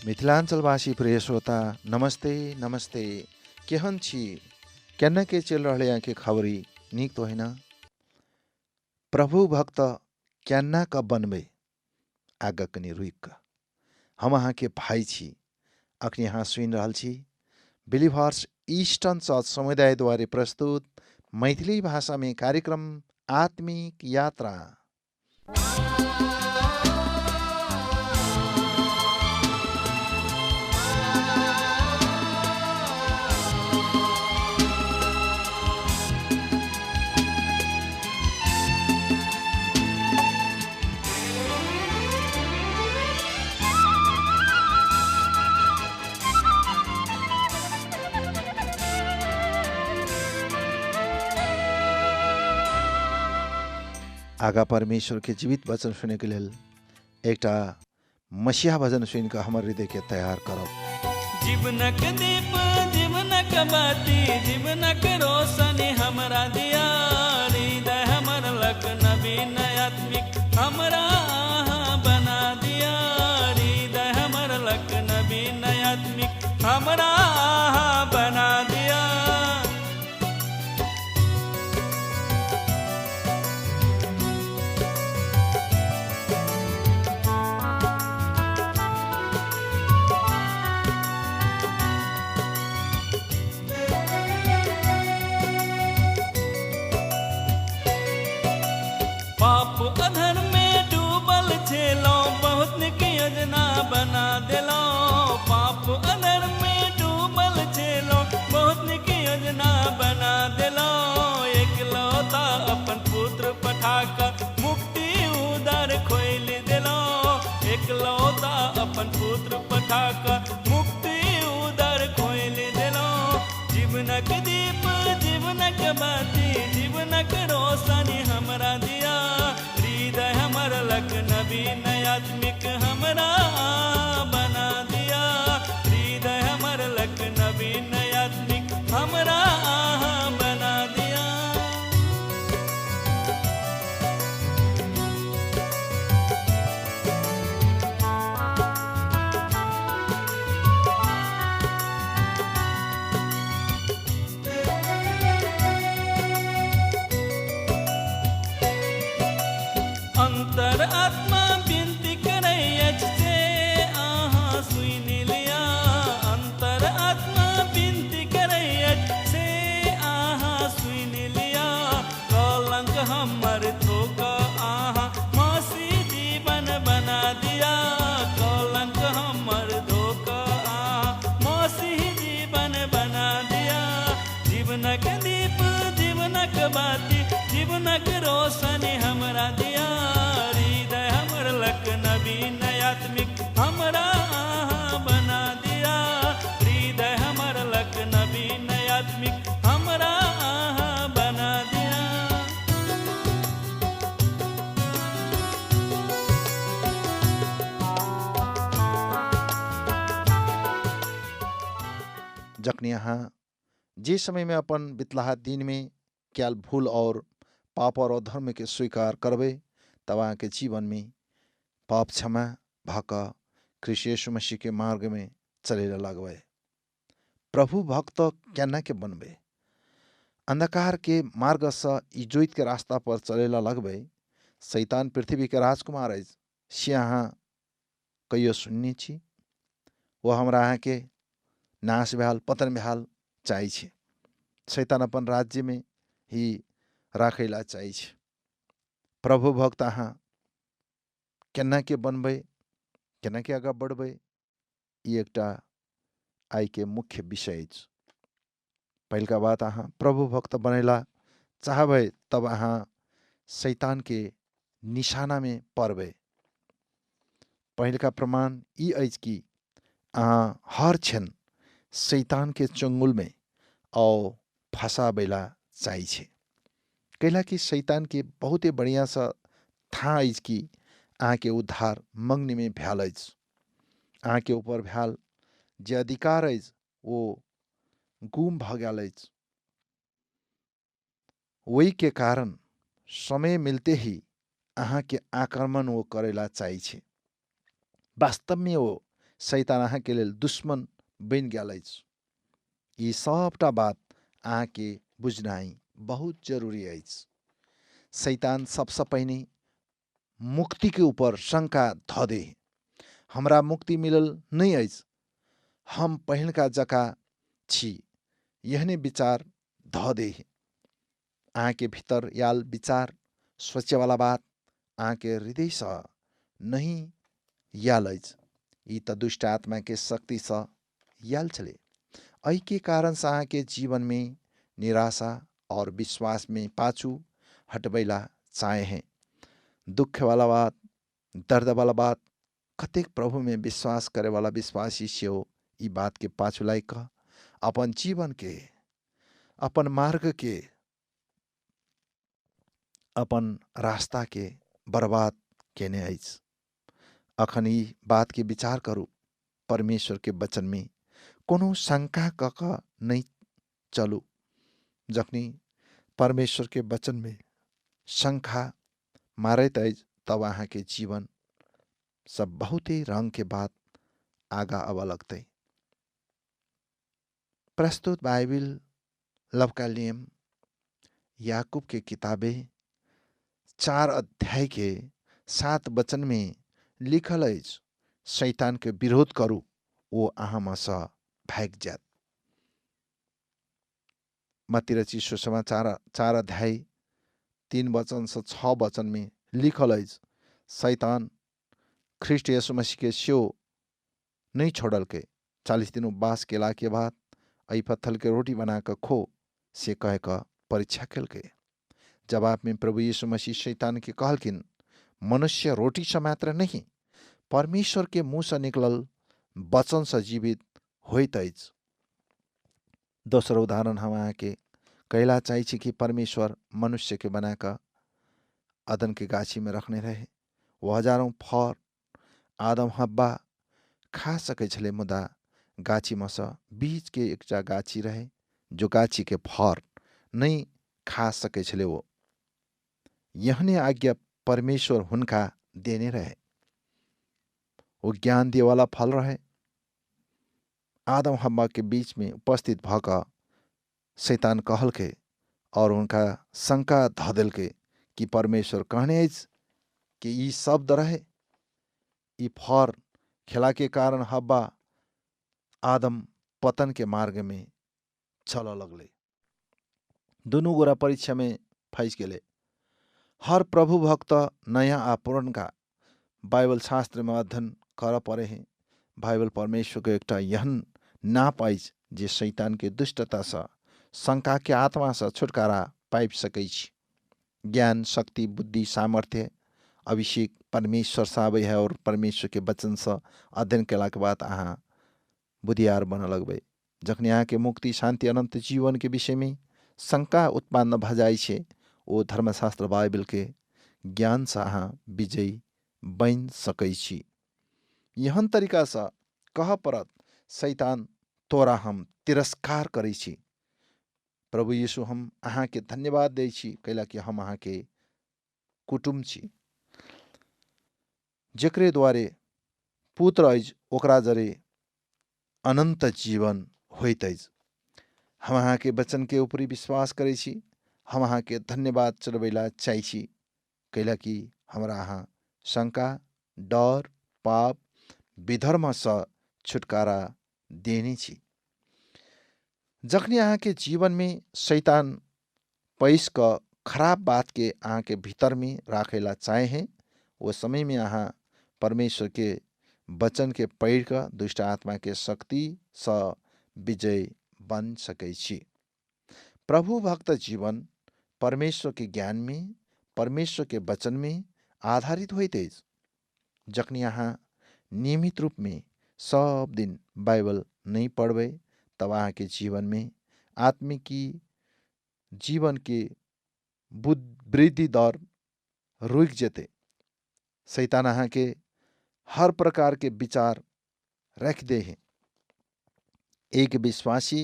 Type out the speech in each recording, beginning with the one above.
मिथिलांचलवासी प्रिय श्रोता नमस्ते नमस्ते। केहन छी, केना के चलि रहल यहाँ के खबरी? नीक तो है ना? प्रभु भक्त केना क बनबै? आगा कनि रुकि कऽ हम अहाँके भाइ छी। अखनी अहाँ सुनि रहल छी बिलिभर्स ईस्टर्न चर्च समुदाय द्वारा प्रस्तुत मैथिली भाषामे कार्यक्रम आत्मिक यात्रा। आगा परमेश्वर के जीवित वचन सुने के लेल एकटा मसीहा भजन सुनि कऽ हमर हृदय के तैयार करब। जीवनक दीप जीवनक बाती जीवनक रोशनी हमरा दिया, हृदय हमर लग नवीन आत्मिक हमरा अहाँ बना दिया, हृदय हमर लग नवीन आत्मिक हमरा अहाँ बना दिया। पाप अधर्म में डूबल छेलौं, बहुत नीक योजना बना देलौं। पाप अधर्म में डूबल छेलौं, बहुत नीक योजना बना देलौं। एकलौता अपन पुत्र पठा कऽ मुक्ति उदार खोलि देलौं। एकलौता अपन पुत्र पठा कऽ मुक्ति उदार खोलि देलौं। जीवनक दीप जीवनक बाती जीवनक रोशनी हमरा दिया, हृदय हमर लग नवीन आत्मिक हमरा बना दिया, हृदय हमर लग नवीन आत्मिक हमरा बना दिया। अंतर आत्मा विनती करै अछि से अहाँ सुनि लिअ, अंतर आत्मा विनती करै अछि से अहाँ सुनि लिअ। कलंक हमर धोक अहाँ मसीह जीवन बना दिया, कलंक हमर धोक अहाँ मसीह जीवन बना दिया। जीवनक दीप जीवनक बाती जीवनक रोशनी हमरा दिया, हृदय हमर लग नवीन आत्मिक हमरा अहाँ बना दिया, हृदय हमर लग नवीन आत्मिक हमरा अहाँ बना दिया। जखनी अहाँ जे समयमे अपन बितलाहा दिनमे कयल भूल और पाप और अधर्म के स्वीकार करबै, तब अहाँके जीवनमे पाप क्षमा भऽ कऽ ख्रीष्ट यीशु मसीह के मार्गमे चलै लए लगबै। प्रभु भक्त केना के बनबै? अंधकार के मार्गसँ इजोत के रास्ता पर चलै लए लगबै। शैतान पृथ्वी के राजकुमार अछि से अहाँ कहियो सुनने छी? ओ हमरा अहाँके नाश भेल पतन भेल चाहै छै। शैतान अपन राज्यमे ही राखै लए चाहै छै। प्रभु भक्त अहाँ केना के बनबै, केना के आगाँ बढ़बै, ई एकटा आइके मुख्य विषय अछि। पहिलका बात, अहाँ प्रभु भक्त बनैला चाहबै तब अहाँ शैतानके निशानामे पड़बै। पहिलका प्रमाण ई अछि कि अहाँ हर क्षण शैतानके चंगुलमे आओ फसाबैला चाहै छै। कैला कि शैतानके बहुते बढ़िआँसँ थाह अछि कि अहाँके उद्धार मङ्गनीमे भेल अछि, अहाँके ऊपर भेल जे अधिकार अछि ओ गुम भऽ गेल अछि। ओहिके कारण समय मिलते ही अहाँके आक्रमण ओ करैला चाहै छै। वास्तवमे ओ शैतान अहाँके लेल दुश्मन बनि गेल अछि। ई सबटा बात अहाँके बुझनाइ बहुत जरूरी अछि। शैतान सबसँ पहिने मुक्तिके ऊपर शंका धऽ दे। हमरा मुक्ति मिलल नहि अछि, हम पहिलका जकाँ छी, एहने विचार धऽ दे। अहाँके भीतर आयल विचार सोचेवाला बात अहाँके हृदयसँ नहि आयल अछि। ई तऽ दुष्ट आत्माके शक्तिसँ आयल छलै। एहिके कारणसँ अहाँके जीवनमे निराशा और विश्वासमे पाछू हटबैला चाहे हैं। दुःखवाला बात, दर्दवाला बात, कतेक प्रभुमे विश्वास करेवाला विश्वासी सेहो ई बातके पाछू लागि कऽ अपन जीवनके, अपन मार्गके, अपन रास्ताके बर्बाद केने अछि। अखन ई बातके विचार करू। परमेश्वरके वचनमे कोनो शंका कऽ कऽ नहि चलू। जखनी परमेश्वरके वचनमे शंका मारैत अछि तब अहाँके जीवन सब बहुते रङ्गके बात आगा आबऽ लगतै। प्रस्तुत बाइबिल लवका नियम याकूब के किताबे 4 अध्याय के 7 वचन में लिखल अछि, शैतान के विरोध करू, ओ अहाँमे सँ भागि जायत। मत्ती रचित सुसमाचार 4 अध्याय 3 वचन से 6 वचन में लिखल अछि, शैतान ख्रीष्ट येशू मसीह के सेहो नहि छोड़लकै। 40 दिन उपवास केला के बाद एहि पत्थल के रोटी बना कऽ खो से कह कऽ परीक्षा केलकै। जवाब में प्रभु यीशु मसीह शैतान के कहलखिन, मनुष्य रोटी से मात्र नहीं, परमेश्वर के मुँह से निकलल वचन से जीवित होइत अछि। दोसर उदाहरण हम अहाँके कहला चाहै छी कि परमेश्वर मनुष्य के बना कऽ अदन के गाछी में रखने रहे। वो हजारों फर आदम हब्बा खा सकै छलै, मुदा गाछीमे सँ बीच के एकटा गाछी रहे जो गाछी के फर नहि खा सकै छलै। ओ यहने आज्ञा परमेश्वर हुनका देने रहे। वो ज्ञान दिएवाला फल रहे। आदम हब्बा के बीच में उपस्थित भऽ कऽ शैतान कहलकै और हुनका शंका धऽ देलकै कि परमेश्वर कहने अछि कि ई शब्द रहे, ई फर खेला के कारण हब्बा आदम पतन के मार्ग में चलऽ लगलै। दुनू गोरा परीक्षा में फँसि गेलै। हर प्रभु भक्त नयाँ आ पुरनका बाइबल शास्त्र में अध्ययन करऽ पड़े हैं। बाइबल परमेश्वर के एकटा एहन नाप अछि जे शैतान के दुष्टतासँ, शंका के आत्मासँ छुटकारा पाबि सकै छी। ज्ञान, शक्ति, बुद्धि, सामर्थ्य, अभिषेक परमेश्वरसँ आबै है और परमेश्वर के वचनसँ अध्ययन केलाके बाद अहाँ बुधियार बनऽ लगबै। जखनी अहाँके मुक्ति, शान्ति, अनन्त जीवन के विषयमे शंका उत्पन्न भऽ जाइ छै, ओ धर्मशास्त्र बाइबल के ज्ञानसँ अहाँ विजयी बनि सकै छी। एहन तरीकासँ कहऽ पड़त, शैतान तोरा हम तिरस्कार करै छी। प्रभु यीशु हम अहाँके धन्यवाद दै छी, कैला कि हम अहाँके कुटुम्ब छी। जकरे द्वारे पुत्र अछि ओकरा जरे अनन्त जीवन होइत अछि। हम अहाँके वचनके ऊपरी विश्वास करै छी। हम अहाँके धन्यवाद चढ़बै ला चाहै छी, कैला कि हमरा अहाँ शंका, डर, पाप, विधर्मसँ छुटकारा देने छी। जखनी अहाँके जीवनमे शैतान पैस कऽ खराब बातके अहाँके भीतरमे राखै ला चाहे हैं, ओ समयमे अहाँ परमेश्वर के वचन के पढ़ि कऽ दुष्ट आत्माके शक्तिसँ विजय बन सकै छी। प्रभु भक्त जीवन परमेश्वर के ज्ञान में, परमेश्वर के वचन में आधारित होइत अछि। जखनी अहाँ नियमित रूपमे सब दिन बाइबल नहि पढ़बै, तब अहाँके जीवनमे आत्मिकी जीवनके वृद्धि दर रुकि जेतै। शैतान अहाँके हर प्रकारके विचार राखि दे है। एक विश्वासी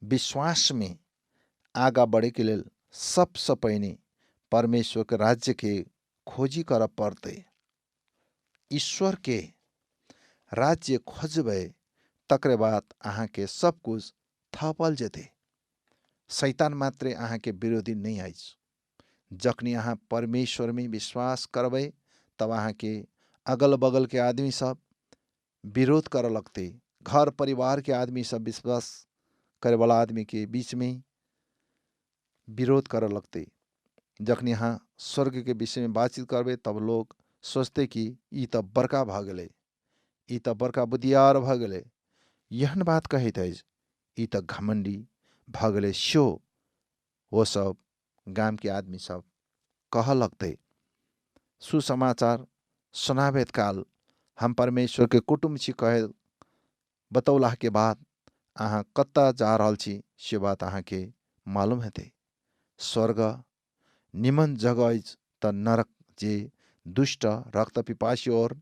विश्वासमे आगा बढ़ैके लेल सबसँ पहिने परमेश्वरके राज्यके खोजी करऽ पड़तै। ईश्वरके राज्य खोजबै तकरे बाद अहाँके सब कुछ थपल जेतै। शैतान मात्रै अहाँके विरोधी नहि अछि। जखनी अहाँ परमेश्वरमे विश्वास करबै तब अहाँके अगल बगलके आदमी सब विरोध करऽ लगतै। घर परिवारके आदमी सब विश्वास करैवला आदमीके बीचमे विरोध करऽ लगतै। जखनी अहाँ स्वर्गके विषयमे बातचीत करबै तब लोग सोचतै कि ई तऽ बड़का भऽ गेलै, ई तऽ बड़का बुधियार भऽ गेलै, एहन बात कहैत अछि, ई तऽ घमण्डी भऽ गेलै सेहो ओ सब गामके आदमी सब कहऽ लगतै। सुसमाचार सुनाबैत काल हम परमेश्वरके कुटुम्ब छी कहे बतौलाके बाद अहाँ कतऽ जा रहल छी से बात अहाँके मालूम हेतै। स्वर्ग निमन जगह अछि तऽ नरक जे दुष्ट रक्त पिपासी और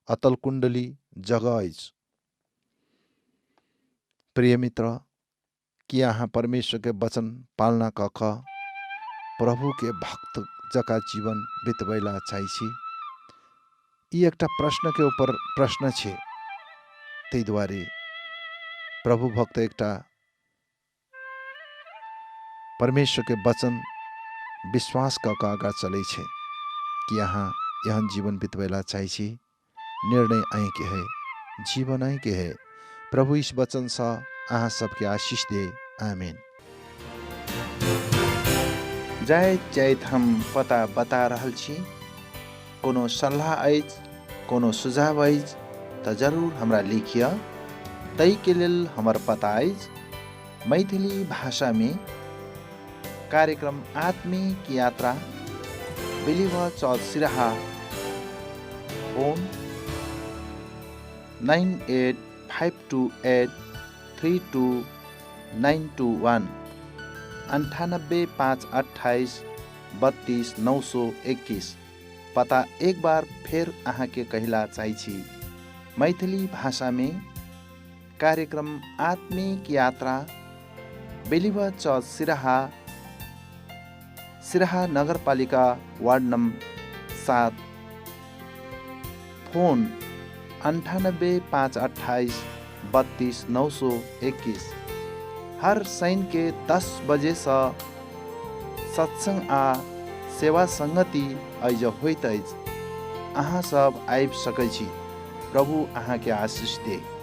अतल कुण्डली जगह अछि। प्रिय मित्र, कि अहाँ परमेश्वरके वचन पालना कऽ कऽ प्रभुके भक्त जकाँ जीवन बितबैला चाहै छी? ई एकटा प्रश्नके ऊपर प्रश्न छै। ताहि दुआरे प्रभु भक्त एकटा परमेश्वरके वचन विश्वास कऽ कऽ आगाँ चलै छै। कि अहाँ एहन जीवन बितबैला चाहै छी? निर्णय अहीँके है, जीवन अहीँके है। प्रभु इस वचनसँ अहाँ सबके आशीष दे। आमेन। जाइत जाइत हम पता बता रहल छी। कोनो सल्लाह अछि, कोनो सुझाव अछि तऽ जरूर हमरा लिखिअ। ताहिके लेल हमर पता अछि मैथिली भाषामे कार्यक्रम आत्मिक यात्रा, believer church Siraha, phone 9852832921, 98 5 28 32 921। पता एक बार फेर अहाँके कहिला चाहै छी, मैथिली भाषामे कार्यक्रम आत्मिक यात्रा, बेलिवर चर्च सिराहा, सिराहा नगरपालिका वार्ड नम्बर 7, फोन 98 5 28 32 921। हर शनिके 10 बजेसँ सत्सङ्ग आ सेवा सङ्गति एहिज होइत अछि। अहाँ सब आबि सकै छी। प्रभु अहाँके आशिष दे।